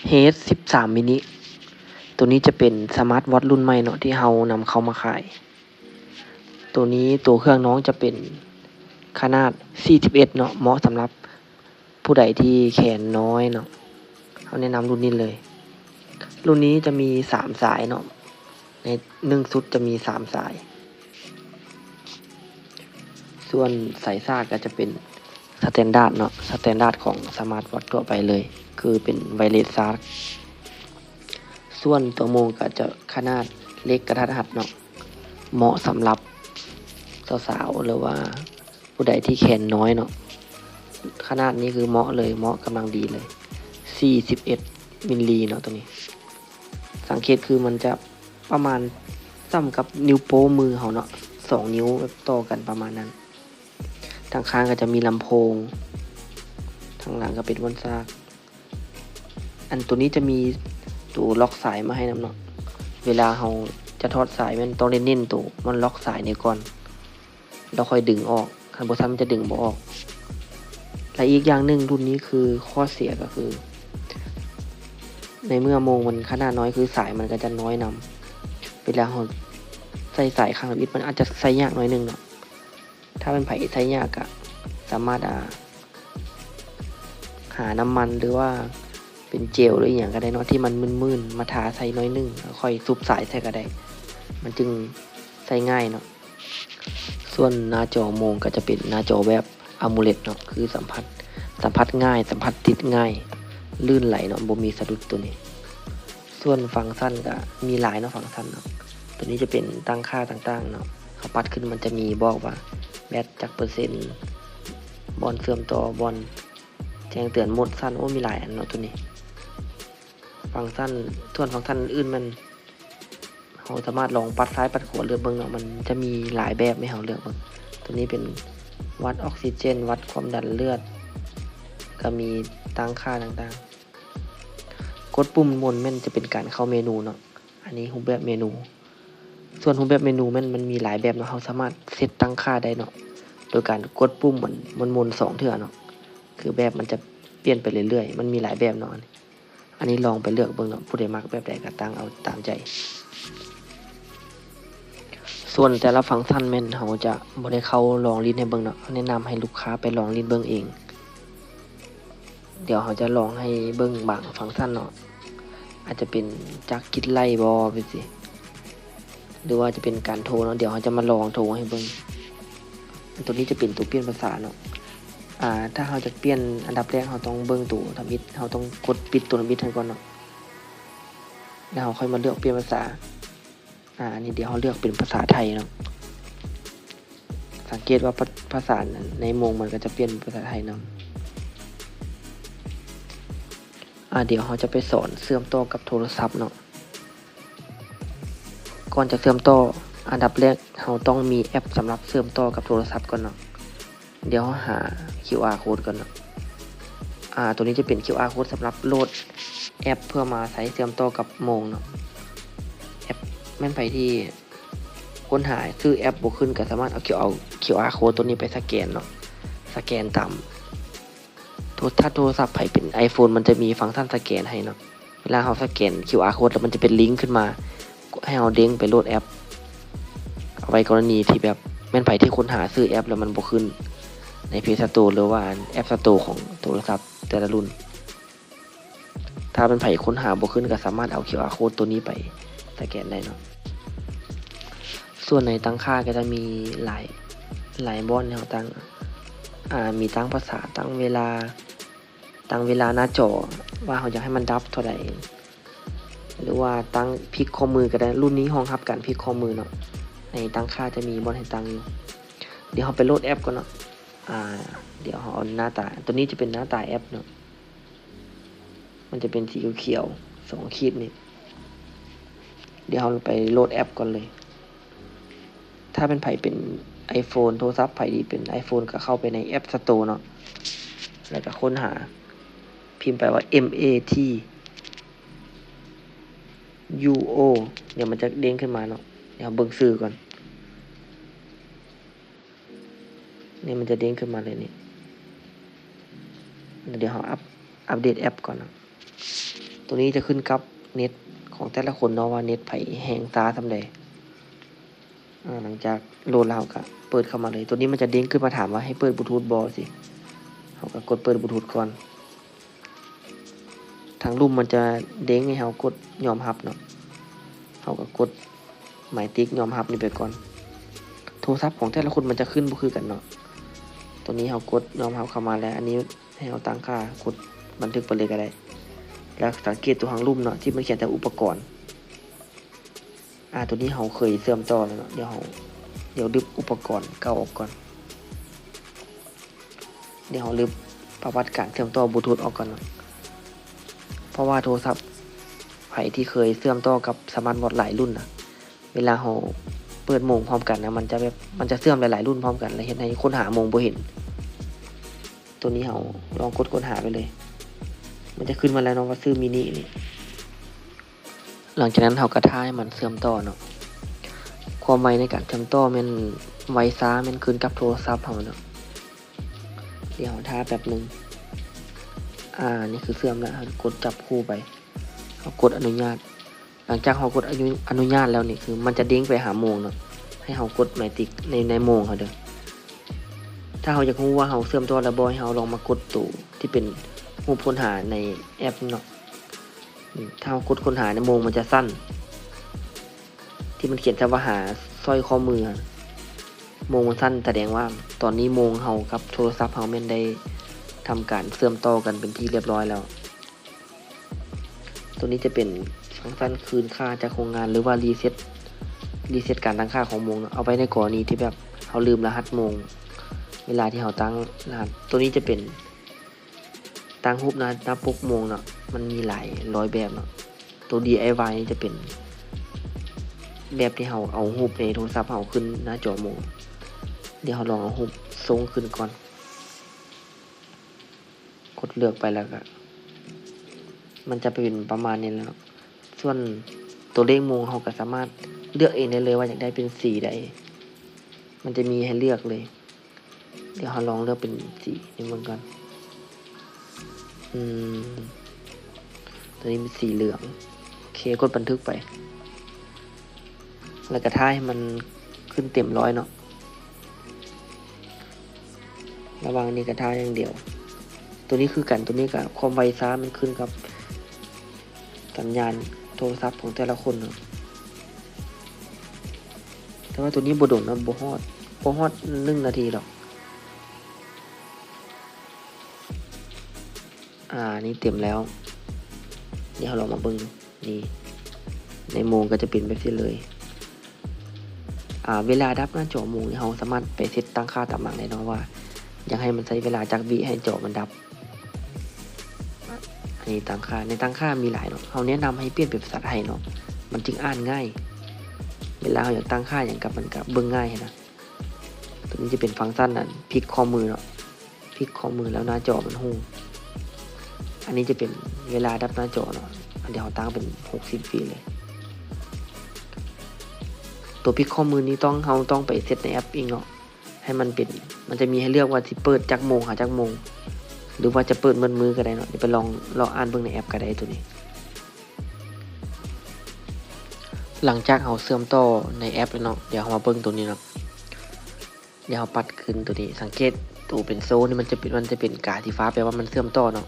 ເຮດສິບສາມມິນິ ໂຕນີ້ຈະເປັນສະມາດວອດລຸ້ນໃໝ່ເນາະ ທີ່ເຮົານຳເຂົ້າມາຂາຍ. ໂຕນີ້ໂຕເຄື່ອງນ້ອງຈະເປັນຂະໜາດສີ່ສິບເອັດເນາະ ເໝາະສຳລັບຜູ້ໃດທີ່ແຂນນ້ອຍເນາະ ເຮົາແນະນຳລຸ້ນນີ້ເລີຍ. ລຸ້ນນີ້ຈະມີສາມສາຍເນາະ ໃນໜຶ່ງຊຸດຈະມີສາມສາຍ. ສ່ວນສາຍຊາກກໍຈະເປັນສະແຕນດາດເນາະ ສະແຕນດາດຂອງສະມາດວອດທົ່ວໄປເລີຍ ຄືເປັນໄວເລດຊາກ. ສ່ວນຕົວໂມງກໍຈະຂະໜາດເລັກກະທັດຮັດເນາະ ເໝາະສຳລັບສາວໆ ຫຼືວ່າຜູ້ໃດທີ່ແຂນນ້ອຍເນາະ. ຂະໜາດນີ້ຄືເໝາະເລີຍ ເໝາະກຳລັງດີເລີຍ ສີ່ສິບເອັດມິນລີເນາະ ຕົວນີ້. ສັງເກດຄືມັນຈະປະມານສ່ຳກັບນິ້ວໂປ້ມືເຮົາເນາະ ສອງນິ້ວແບບຕໍ່ກັນປະມານນັ້ນ. ທາງຂ້າງກໍຈະມີລຳໂພງ ທາງຫຼັງກໍເປັນບ່ອນຊາກ. ອັນໂຕນີ້ຈະມີໂຕລັອກສາຍມາໃຫ້ນຳເນາະ. ເວລາເຮົາຈະຖອດສາຍແມ່ນຕ້ອງໄດ້ເນັ້ນໂຕມັນລັອກສາຍນີ້ກ່ອນ ແລ້ວຄ່ອຍດຶງອອກ ຄັນບໍ່ຊັ້ນມັນຈະດຶງບໍ່ອອກ. ແລະ ອີກຢ່າງໜຶ່ງ ລຸ້ນນີ້ຄືຂໍ້ເສຍກໍຄື ໃນເມື່ອໂມງມັນຂະໜາດນ້ອຍ ຄືສາຍມັນກໍຈະນ້ອຍນຳ. ເວລາເຮົາໃສ່ສາຍຄັ້ງທຳອິດ ມັນອາດຈະໃສ່ຍາກໜ້ອຍໜຶ່ງເນາະ. ຖ້າແມ່ນໃຜໃຊ້ຍາກກະສາມາດ ອ່າ ຫານ້ຳມັນ ຫຼືວ່າເປັນເຈວ ຫຼືອີ່ຫຍັງກໍໄດ້ເນາະ ທີ່ມັນມື່ນໆ ມາທາໃສ່ໜ້ອຍໜຶ່ງ ແລ້ວຄ່ອຍຊຸບສາຍໃສ່ກໍໄດ້ ມັນຈຶ່ງໃຊ້ງ່າຍເນາະ. ສ່ວນໜ້າຈໍໂມງກໍຈະເປັນໜ້າຈໍແບບອາມູເລັດເນາະ ຄືສຳຜັດ ສຳຜັດງ່າຍ ສຳຜັດຕິດງ່າຍ ລື່ນໄຫຼເນາະ ບໍ່ມີສະດຸດໂຕນີ້. ສ່ວນຟັງຊັນກໍມີຫຼາຍເນາະ ຟັງຊັນເນາະ. ໂຕນີ້ຈະເປັນຕັ້ງຄ່າຕ່າງໆເນາະ ເຮົາປັດຂຶ້ນມັນຈະມີບອກວ່າແບັດຈັກເປີເຊັນ ບ່ອນເຊື່ອມຕໍ່ ບ່ອນແຈ້ງເຕືອນໂໝດສັ້ນ ໂອ້ ມີຫຼາຍອັນເນາະໂຕນີ້. ຟັງຊັນ ສ່ວນຟັງຊັນອື່ນໆ ມັນ ເຮົາສາມາດລອງປັດຊ້າຍປັດຂວາເລືອກເບິ່ງເນາະ ມັນຈະມີຫຼາຍແບບໃຫ້ເຮົາເລືອກເບິ່ງ. ໂຕນີ້ເປັນວັດອອກຊີເຈນ ວັດຄວາມດັນເລືອດ ກໍມີຕັ້ງຄ່າຕ່າງໆ. ກົດປຸ່ມໝູນແມ່ນຈະເປັນການເຂົ້າເມນູເນາະ. ອັນນີ້ຮູບແບບເມນູ. ສ່ວນຮູບແບບເມນູແມ່ນມັນມີຫຼາຍແບບເນາະ ເຮົາສາມາດເຊັດຕັ້ງຄ່າໄດ້ເນາະ ໂດຍການກົດປຸ່ມໝູນໆສອງເທື່ອເນາະ ຄືແບບມັນຈະປ່ຽນໄປເລື້ອຍໆ ມັນມີຫຼາຍແບບເນາະ. ອັນນີ້ລອງໄປເລືອກເບິ່ງເນາະ ຜູ້ໃດມັກແບບໃດກໍຕັ້ງເອົາຕາມໃຈ. ສ່ວນແຕ່ລະຟັງຊັນແມ່ນເຮົາຈະບໍ່ໄດ້ເຂົ້າລອງຫຼິ້ນໃຫ້ເບິ່ງເນາະ ແນະນຳໃຫ້ລູກຄ້າໄປລອງຫຼິ້ນເບິ່ງເອງ. ດຽວເຮົາຈະລອງໃຫ້ເບິ່ງບາງຟັງຊັນເນາະ ອາດຈະເປັນຈັກກິດໄລ່ບໍ່ ເປັນຊີ້ ຫຼືວ່າຈະເປັນການໂທເນາະ. ດຽວເຮົາຈະມາລອງໂທໃຫ້ເບິ່ງ. ຕົວນີ້ຈະເປັນຕົວປ່ຽນພາສາເນາະ. ອາ ຖ້າເຮົາຈະປ່ຽນ ອັນດັບແລກເຮົາຕ້ອງເບິ່ງໂຕທຳອິດ ເຮົາຕ້ອງກົດປິດໂຕທຳອິດຫັ້ນກ່ອນເນາະ ແລ້ວເຮົາຄ່ອຍມາເລືອກປ່ຽນພາສາ. ອາ ອັນນີ້ດຽວເຮົາເລືອກເປັນພາສາໄທເນາະ. ສັງເກດວ່າພາ ພາສາໃນໂມງມັນກໍຈະປ່ຽນເປັນພາສາໄທນຳ. ອາ ດຽວເຮົາຈະໄປສອນເຊື່ອມຕໍ່ກັບໂທລະສັບເນາະ. ກ່ອນຈະເຊື່ອມຕໍ່ ອັນດັບແລກເຮົາຕ້ອງມີແອັບສຳລັບເຊື່ອມຕໍ່ກັບໂທລະສັບກ່ອນເນາະ. ດຽວເຮົາຫາຄິວອາໂຄດກ່ອນເນາະ. ອາ ໂຕນີ້ຈະເປັນຄິວອາໂຄດສຳລັບໂຫຼດແອັບເພື່ອມາໃຊ້ເຊື່ອມຕໍ່ກັບໂມງເນາະ. ແອັບ ແມ່ນໃຜທີ່ຄົ້ນຫາຊື່ແອັບບໍ່ຂຶ້ນ ກໍສາມາດເອົາຄິວອາ ຄິວອາໂຄດໂຕນີ້ໄປສະແກນເນາະ ສະແກນຕາມ ໂທ ຖ້າໂທລະສັບໃຜເປັນໄອໂຟນ ມັນຈະມີຟັງຊັນສະແກນໃຫ້ເນາະ. ເວລາເຮົາສະແກນຄິວອາໂຄດແລ້ວ ມັນຈະເປັນລິງຂຶ້ນມາ ໃຫ້ເຮົາເດ້ງໄປໂຫຼດແອັບ. ເອົາໄວ້ກໍລະນີທີ່ແບບ ແມ່ນໃຜທີ່ຄົ້ນຫາຊື່ແອັບແລ້ວມັນບໍ່ຂຶ້ນໃນເພລສະໂຕ ຫຼືວ່າແອັບສະໂຕຂອງໂທລະສັບແຕ່ລະລຸ້ນ. ຖ້າແມ່ນໃຜຄົ້ນຫາບໍ່ຂຶ້ນ ກໍສາມາດເອົາຄິວອາໂຄດໂຕນີ້ໄປສະແກນໄດ້ເນາະ. ສ່ວນໃນຕັ້ງຄ່າກໍຈະມີຫຼາຍ ຫຼາຍບ່ອນໃຫ້ເຮົາຕັ້ງ ອາ ມີຕັ້ງພາສາ ຕັ້ງເວລາ ຕັ້ງເວລາໜ້າຈໍວ່າເຮົາຢາກໃຫ້ມັນດັບເທົ່າໃດ ຫຼືວ່າຕັ້ງພິກຂໍ້ມືກໍໄດ້. ລຸ້ນນີ້ຮອງຮັບການພິກຂໍ້ມືເນາະ. ໃນຕັ້ງຄ່າຈະມີບ່ອນໃຫ້ຕັ້ງຢູ່. ດຽວເຮົາໄປໂຫຼດແອັບກ່ອນເນາະ. ອາ ດຽວເຮົາເອົາໜ້າຕາ ຕົວນີ້ຈະເປັນໜ້າຕາແອັບເນາະ. ມັນຈະເປັນສີຂຽວໆ ສອງຂີດນີ້. ດຽວເຮົາໄປໂຫຼດແອັບກ່ອນເລີຍ. ຖ້າແມ່ນໃຜເປັນໄອໂຟນ ໂທລະສັບໃຜທີ່ເປັນໄອໂຟນ ກໍເຂົ້າໄປໃນແອັບສະໂຕເນາະ ແລ້ວກໍຄົ້ນຫາ ພິມໄປວ່າ ເອັມ ເອ ທີ ຢູ ໂອ ດຽວມັນຈະເດ້ງຂຶ້ນມາເນາະ. ດຽວເຮົາເບິ່ງຊື່ກ່ອນ. ນີ້ມັນຈະເດ້ງຂຶ້ນມາເລີຍນີ້. ດຽວເຮົາອັບ ອັບເດດແອັບກ່ອນເນາະ. ໂຕນີ້ຈະຂຶ້ນກັບເນັດຂອງແຕ່ລະຄົນເນາະ ວ່າເນັດໃຜແຮງຊ້າສ່ຳໃດ. ອາ ຫຼັງຈາກໂຫຼດແລ້ວ ເຮົາກະເປີດເຂົ້າມາເລີຍ. ໂຕນີ້ມັນຈະເດ້ງຂຶ້ນມາຖາມວ່າໃຫ້ເປີດບລູທູດບໍ່ ຊີ້. ເຮົາກະກົດເປີດບລູທູດກ່ອນ. ທາງລຸ່ມມັນຈະເດ້ງໃຫ້ເຮົາກົດຍອມຮັບເນາະ. ເຮົາກະກົດໝາຍຕິກຍອມຮັບນີ້ໄປກ່ອນ. ໂທລະສັບຂອງແຕ່ລະຄົນມັນຈະຂຶ້ນບໍ່ຄືກັນເນາະ. ໂຕນີ້ເຮົາກົດຍອມຮັບເຂົ້າມາແລ້ວ. ອັນນີ້ໃຫ້ເຮົາຕັ້ງຄ່າ ກົດບັນທຶກໄປເລີຍກະໄດ້. ແລ້ວສັງເກດໂຕທາງລຸ່ມເນາະ ທີ່ມັນຂຽນແຕ່ອຸປະກອນ. ອາ ໂຕນີ້ເຮົາເຄີຍເຊື່ອມຕໍ່ແລ້ວເນາະ. ດຽວເຮົາ ດຽວລຶບອຸປະກອນເກົ່າອອກກ່ອນ. ດຽວເຮົາລຶບປະຫວັດການເຊື່ອມຕໍ່ບລູທູດອອກກ່ອນເນາະ. ເພາະວ່າໂທລະສັບໃຜທີ່ເຄີຍເຊື່ອມຕໍ່ກັບສະມາດບອດຫຼາຍລຸ້ນນະ ເວລາເຮົາເປີດໂມງພ້ອມກັນນະ ມັນຈະແບບ ມັນຈະເຊື່ອມຫຼາຍໆລຸ້ນພ້ອມກັນ ແລ້ວເຮັດໃຫ້ຄົ້ນຫາໂມງບໍ່ເຫັນ. ໂຕນີ້ເຮົາລອງກົດຄົ້ນຫາໄປເລີຍ. ມັນຈະຂຶ້ນມາແລ້ວເນາະວ່າຊື້ມິນິນີ້. ຫຼັງຈາກນັ້ນເຮົາກະຖ້າໃຫ້ມັນເຊື່ອມຕໍ່ເນາະ. ຄວາມໄວໃນການເຊື່ອມຕໍ່ແມ່ນໄວຊ້າແມ່ນຂຶ້ນກັບໂທລະສັບເຮົາເນາະ. ດຽວເຮົາຖ້າແປັບໜຶ່ງ. ອາ ນີ້ຄືເຊື່ອມແລ້ວ ເຮົາກົດຈັບຄູ່ໄປ. ເຮົາກົດອະນຸຍາດ. ຫຼັງຈາກເຮົາກົດອະນຸ ອະນຸຍາດແລ້ວນີ້ ຄືມັນຈະເດ້ງໄປຫາໂມງເນາະ. ໃຫ້ເຮົາກົດໝາຍຕິກໃນ ໃນໂມງເຮົາເດີ. ຖ້າເຮົາຢາກຮູ້ວ່າເຮົາເຊື່ອມຕໍ່ແລ້ວບໍ່ ໃຫ້ເຮົາລອງມາກົດໂຕທີ່ເປັນຮູບຄົ້ນຫາໃນແອັບເນາະ. ອາ ຖ້າເຮົາກົດຄົ້ນຫາໃນໂມງ ມັນຈະສັ້ນ ທີ່ມັນຂຽນໃສ່ວ່າຫາສ້ອຍຂໍ້ມື. ໂມງມັນສັ້ນ ສະແດງວ່າຕອນນີ້ໂມງເຮົາກັບໂທລະສັບເຮົາແມ່ນໄດ້ທຳການເຊື່ອມຕໍ່ກັນເປັນທີ່ລຽບຮ້ອຍແລ້ວ. ໂຕນີ້ຈະເປັນຟັງຊັນຄືນຄ່າຈາກໂຮງງານ ຫຼືວ່າຣີເຊັດ ຣີເຊັດການຕັ້ງຄ່າຂອງໂມງເນາະ. ເອົາໄວ້ໃນກໍລະນີທີ່ແບບເຮົາລືມລະຫັດໂມງ ເວລາທີ່ເຮົາຕັ້ງລະຫັດ. ໂຕນີ້ຈະເປັນ ຕັ້ງຮູບໜ້າ ໜ້າປົກໂມງເນາະ. ມັນມີຫຼາຍຮ້ອຍແບບເນາະ. ໂຕດີໄອວາຍນີ້ຈະເປັນແບບທີ່ເຮົາເອົາຮູບໃນໂທລະສັບເຮົາຂຶ້ນໜ້າຈໍໂມງ. ດຽວເຮົາລອງເອົາຮູບສົ່ງຂຶ້ນກ່ອນ. ກົດເລືອກໄປແລ້ວກະ ມັນຈະເປັນປະມານນີ້ແຫຼະເນາະ. ສ່ວນຕົວເລກໂມງເຮົາກະສາມາດເລືອກເອງໄດ້ເລີຍວ່າຢາກໄດ້ເປັນສີໃດ. ມັນຈະມີໃຫ້ເລືອກເລີຍ. ດຽວເຮົາລອງເລືອກເປັນສີນີ້ເບິ່ງກ່ອນ. ອືມ ຕົວນີ້ເປັນສີເຫຼືອງ. ໂອເຄ ກົດບັນທຶກໄປ. ແລ້ວກະຖ້າໃຫ້ມັນຂຶ້ນເຕັມຮ້ອຍເນາະ. ລະຫວ່າງນີ້ກະຖ້າຢ່າງດຽວ. ໂຕນີ້ຄືກັນ ໂຕນີ້ກະຄວາມໄວຊ້າມັນຂຶ້ນກັບສັນຍານໂທລະສັບຂອງແຕ່ລະຄົນເນາະ. ແຕ່ວ່າໂຕນີ້ບໍ່ດົນເນາະ ບໍ່ຮອດ ບໍ່ຮອດໜຶ່ງນາທີດອກ. ອາ ນີ້ເຕັມແລ້ວ. ດຽວເຮົາລອງມາເບິ່ງ ນີ້ ໃນໂມງກະຈະເປັນແບບຊີ້ເລີຍ. ອາ ເວລາດັບໜ້າຈໍໂມງນີ້ ເຮົາສາມາດໄປເຊັດຕັ້ງຄ່າຕາມຫຼັງໄດ້ເນາະ ວ່າຢາກໃຫ້ມັນໃຊ້ເວລາຈັກວິໃຫ້ຈໍມັນດັບ. ອັນນີ້ຕັ້ງຄ່າ ໃນຕັ້ງຄ່າມີຫຼາຍເນາະ. ເຮົາແນະນຳໃຫ້ປ່ຽນເປັນພາສາໄທເນາະ ມັນຈຶ່ງອ່ານງ່າຍ. ເວລາເຮົາຢາກຕັ້ງຄ່າຫຍັງກະ ມັນກະເບິ່ງງ່າຍຫັ້ນນະ. ໂຕນີ້ຈະເປັນຟັງຊັນອັນພິກຂໍ້ມືເນາະ. ພິກຂໍ້ມືແລ້ວໜ້າຈໍມັນຫຸ່ງ. ອັນນີ້ຈະເປັນເວລາດັບໜ້າຈໍເນາະ. ອັນດຽວເຮົາຕັ້ງເປັນຫົກສິບວິເລີຍ. ໂຕພິກຂໍ້ມືນີ້ຕ້ອງ ເຮົາຕ້ອງໄປເຊັດໃນແອັບອີກເນາະ ໃຫ້ມັນເປັນ ມັນຈະມີໃຫ້ເລືອກວ່າຊິເປີດຈັກໂມງຫາຈັກໂມງ ຫຼືວ່າຈະເປີດໝົດມື້ກະໄດ້ເນາະ. ດຽວໄປລອງເລາະອ່ານເບິ່ງໃນແອັບກະໄດ້ໂຕນີ້. ຫຼັງຈາກເຮົາເຊື່ອມຕໍ່ໃນແອັບແລ້ວເນາະ ດຽວເຮົາມາເບິ່ງໂຕນີ້ເນາະ. ດຽວເຮົາປັດຂຶ້ນໂຕນີ້ ສັງເກດໂຕເປັນໂຊນີ້ ມັນຈະເປັນ ມັນຈະເປັນກາສີຟ້າ ແປວ່າມັນເຊື່ອມຕໍ່ເນາະ.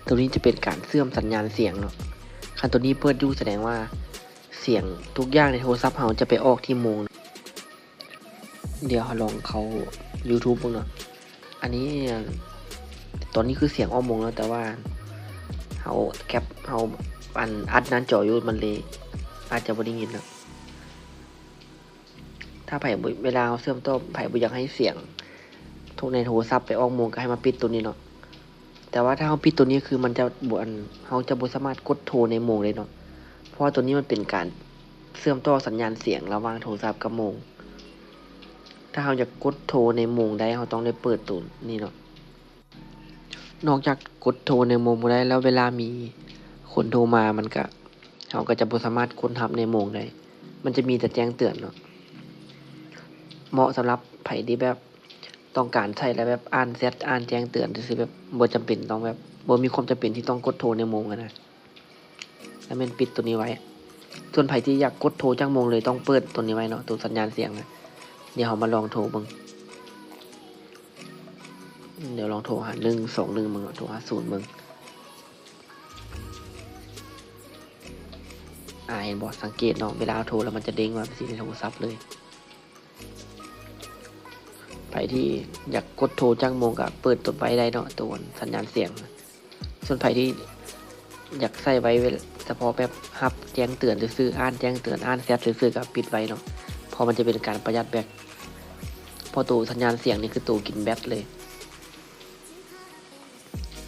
ໂຕນີ້ຈະເປັນການເຊື່ອມສັນຍານສຽງເນາະ. ຄັນໂຕນີ້ເປີດຢູ່ ສະແດງວ່າສຽງທຸກຢ່າງໃນໂທລະສັບເຮົາຈະໄປອອກທີ່ໂມງ. ດຽວເຮົາລອງເຂົ້າຢູທູບເບິ່ງເນາະ. ອັນນີ້ ຕອນນີ້ຄືສຽງອອກໂມງແລ້ວ ແຕ່ວ່າເຮົາແກັບ ເຮົາ ອັນ ອັດໜ້າຈໍຢູ່ ມັນເລີຍອາດຈະບໍ່ໄດ້ຍິນເນາະ. ຖ້າໃຜບໍ່ ເວລາເຮົາເຊື່ອມຕໍ່ ໃຜບໍ່ຢາກໃຫ້ສຽງໂທ ໃນໂທລະສັບໄປອອກໂມງ ກະໃຫ້ມາປິດໂຕນີ້ເນາະ. ແຕ່ວ່າຖ້າເຮົາປິດໂຕນີ້ ຄືມັນຈະບໍ່ ອັນ ເຮົາຈະບໍ່ສາມາດກົດໂທໃນໂມງໄດ້ເນາະ. ເພາະວ່າໂຕນີ້ມັນເປັນການເຊື່ອມຕໍ່ສັນຍານສຽງລະຫວ່າງໂທລະສັບກັບໂມງ. ຖ້າເຮົາຢາກກົດໂທໃນໂມງໄດ້ ເຮົາຕ້ອງໄດ້ເປີດໂຕນີ້ເນາະ. ນອກຈາກກົດໂທໃນໂມງບໍ່ໄດ້ແລ້ວ ເວລາມີຄົນໂທມາ ມັນກະ ເຮົາກະຈະບໍ່ສາມາດກົດຮັບໃນໂມງໄດ້. ມັນຈະມີແຕ່ແຈ້ງເຕືອນເນາະ. ເໝາະສຳລັບໃຜທີ່ແບບ ຕ້ອງການໃຊ້ແລ້ວແບບອ່ານແຊັດ ອ່ານແຈ້ງເຕືອນຊື່ໆ ແບບບໍ່ຈຳເປັນຕ້ອງແບບ ບໍ່ມີຄວາມຈຳເປັນທີ່ຕ້ອງກົດໂທໃນໂມງຫັ້ນນະ. ລະແມ່ນປິດໂຕນີ້ໄວ້. ສ່ວນໃຜທີ່ຢາກກົດໂທຈັກໂມງເລີຍ ຕ້ອງເປີດໂຕນີ້ໄວ້ເນາະ ໂຕສັນຍານສຽງນະ. ດຽວເຮົາມາລອງໂທເບິ່ງ ດຽວລອງໂທຫາໜຶ່ງສອງໜຶ່ງເບິ່ງເນາະ ໂທຫາສູນເບິ່ງ. ອາ ເຫັນບໍ່ ສັງເກດເນາະ ເວລາເຮົາໂທແລ້ວມັນຈະເດ້ງມາເປັນສີໃນໂທລະສັບເລີຍ. ໃຜທີ່ຢາກກົດໂທຈັກໂມງກະເປີດໂຕໄວ້ໄດ້ເນາະ ໂຕສັນຍານສຽງ. ສ່ວນໃຜທີ່ຢາກໃຊ້ໄວ້ສະເພາະແບບຮັບແຈ້ງເຕືອນຊື່ໆ ອ່ານແຈ້ງເຕືອນ ອ່ານແຊັດຊື່ໆ ກະປິດໄວ້ເນາະ ເພາະມັນຈະເປັນການປະຢັດແບັດ ເພາະໂຕສັນຍານສຽງນີ້ຄືໂຕກິນແບັດເລີຍ.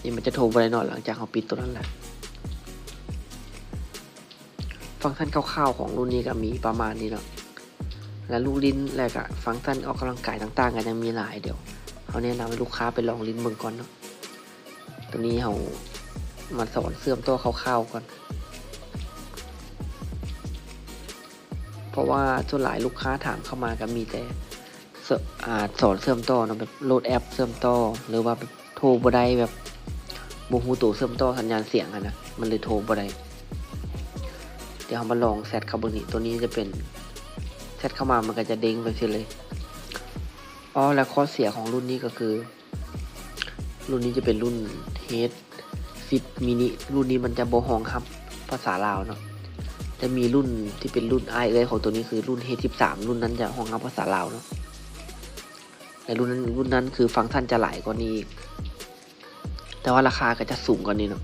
ນີ້ມັນຈະໂທບໍ່ໄດ້ເນາະ ຫຼັງຈາກເຮົາປິດໂຕນັ້ນແລ້ວ. ຟັງຊັນຄ່າວໆຂອງລຸ້ນນີ້ກະມີປະມານນີ້ເນາະ ແລະລູກຫຼິ້ນ ແລະກະຟັງຊັນອອກກຳລັງກາຍຕ່າງໆ ກະຍັງມີຫຼາຍ. ດຽວເຮົາແນະນຳໃຫ້ລູກຄ້າໄປລອງຫຼິ້ນເບິ່ງກ່ອນເນາະ. ໂຕນີ້ເຮົາມາສອນເຊື່ອມຕໍ່ຄ່າວໆກ່ອນ ເພາະວ່າສ່ວນຫຼາຍລູກຄ້າຖາມເຂົ້າມາກະມີແຕ່ ສ- ອາ ສອນເຊື່ອມຕໍ່ເນາະ ແບບໂຫຼດແອັບເຊື່ອມຕໍ່ ຫຼືວ່າແບບໂທບໍ່ໄດ້ ແບບບໍ່ຮູ້ໂຕເຊື່ອມຕໍ່ສັນຍານສຽງຫັ້ນນະ ມັນເລີຍໂທບໍ່ໄດ້. ດຽວເຮົາມາລອງແຊັດເຂົ້າເບິ່ງນີ້ ໂຕນີ້ຈະເປັນ ແຊັດເຂົ້າມາມັນກະຈະເດ້ງໄປຊີ້ເລີຍ. ອໍ ແລະຂໍ້ເສຍຂອງລຸ້ນນີ້ກະຄື ລຸ້ນນີ້ຈະເປັນລຸ້ນ ເຮດສິບມິນິ ລຸ້ນນີ້ມັນຈະບໍ່ຮອງຮັບພາສາລາວເນາະ. ຈະມີລຸ້ນທີ່ເປັນລຸ້ນອ້າຍເອື້ອຍຂອງໂຕນີ້ຄືລຸ້ນ ເຮດສິບສາມ ລຸ້ນນັ້ນຈະຮອງຮັບພາສາລາວເນາະ ແລະລຸ້ນນັ້ນ ລຸ້ນນັ້ນຄືຟັງຊັນຈະຫຼາຍກວ່ານີ້ອີກ ແຕ່ວ່າລາຄາກະຈະສູງກວ່ານີ້ເນາະ.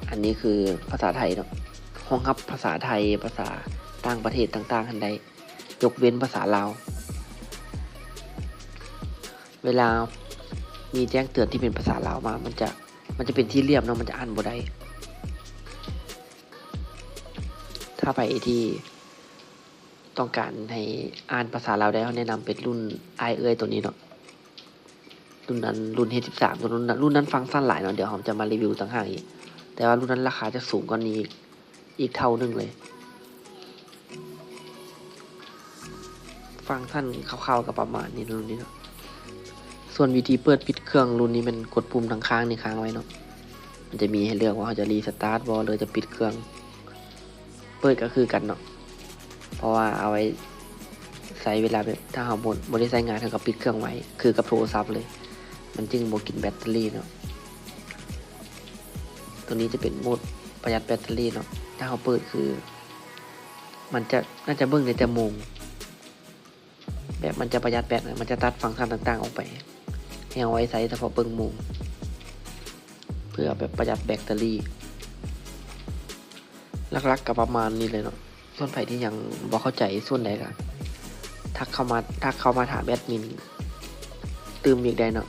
ອັນນີ້ຄືພາສາໄທເນາະ ຮອງຮັບພາສາໄທ ພາສາຕ່າງປະເທດຕ່າງໆຫັ້ນໄດ້ ຍົກເວັ້ນພາສາລາວ. ເວລາມີແຈ້ງເຕືອນທີ່ເປັນພາສາລາວມາ ມັນຈະ ມັນຈະເປັນສີ່ຫຼ່ຽມເນາະ ມັນຈະອ່ານບໍ່ໄດ້. ຖ້າໃຜທີ່ຕ້ອງການໃຫ້ອ່ານພາສາລາວໄດ້ ເຮົາແນະນຳເປັນລຸ້ນອ້າຍເອື້ອຍໂຕນີ້ເນາະ ລຸ້ນນັ້ນ ລຸ້ນ ເຮດສິບສາມ ລຸ້ນນັ້ນ ລຸ້ນນັ້ນຟັງຊັນຫຼາຍເນາະ ດຽວເຮົາຈະມາຣີວິວຕ່າງຫາກອີກ ແຕ່ວ່າລຸ້ນນັ້ນລາຄາຈະສູງກວ່ານີ້ອີກ ອີກເທົ່າໜຶ່ງເລີຍ. ຟັງຊັນຄ່າວໆກະປະມານນີ້ລຸ້ນນີ້ເນາະ. ສ່ວນວິທີເປີດປິດເຄື່ອງລຸ້ນນີ້ແມ່ນກົດປຸ່ມທາງຂ້າງນີ້ຄ້າງໄວ້ເນາະ ມັນຈະມີໃຫ້ເລືອກວ່າເຮົາຈະຣີສະຕາດບໍ່ ຫຼືຈະປິດເຄື່ອງ. ເປີດກະຄືກັນເນາະ ເພາະວ່າເອົາໄວ້ໃຊ້ເວລາແບບ ຖ້າເຮົາບໍ່ ບໍ່ໄດ້ໃຊ້ງານ ເຮົາກະປິດເຄື່ອງໄວ້ ຄືກັບໂທລະສັບເລີຍ ມັນຈຶ່ງບໍ່ກິນແບັດເຕີຣີເນາະ. ໂຕນີ້ຈະເປັນໂໝດປະຢັດແບັດເຕີຣີເນາະ ຖ້າເຮົາເປີດຄື ມັນຈະ ໜ້າຈະເບິ່ງໄດ້ແຕ່ໂມງ ແບບມັນຈະປະຢັດແບັດ ມັນຈະຕັດຟັງຊັນຕ່າງໆອອກໄປ ໃຫ້ເຮົາໄວ້ໃຊ້ສະເພາະເບິ່ງໂມງ ເພື່ອແບບປະຢັດແບັດເຕີຣີ. ຫຼັກໆກະປະມານນີ້ເລີຍເນາະ. ສ່ວນໃຜທີ່ຍັງບໍ່ເຂົ້າໃຈສ່ວນໃດກະທັກເຂົ້າມາ ທັກເຂົ້າມາຖາມແອັດມິນຕື່ມອີກໄດ້ເນາະ.